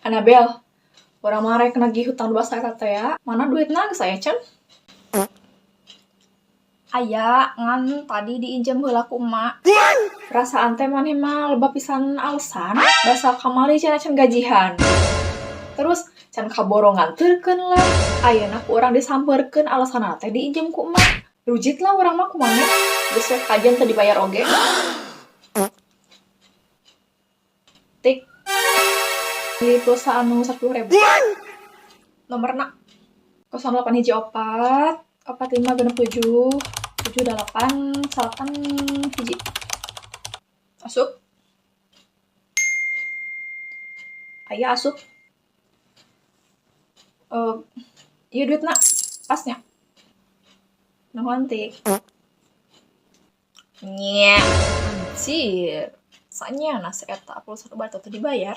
Anabel, urang mah rek nagih hutang nu basa eta teh ya. Mana duitna geus aya can? Aya, ngan tadi diinjem heula ku emak. Perasaan teh maneh mah loba pisan alasan, basa kamari cenah can gajihan. Terus can kaboro nganterkeun lah, ayeuna ku urang disampeurkeun alasanna teh diinjem ku emak. Rujit lah urang mah ku maneh, geus we kajen teu dibayar oge. Tik. Beli pulsa anu 10.000. Nomorna 0814 4567 78 91. Asup. Aya asup. Ieu duitna pasnya. Nuhun, Tik. Nya, anjir. Sanyana si eta pulsa nu batur teu dibayar.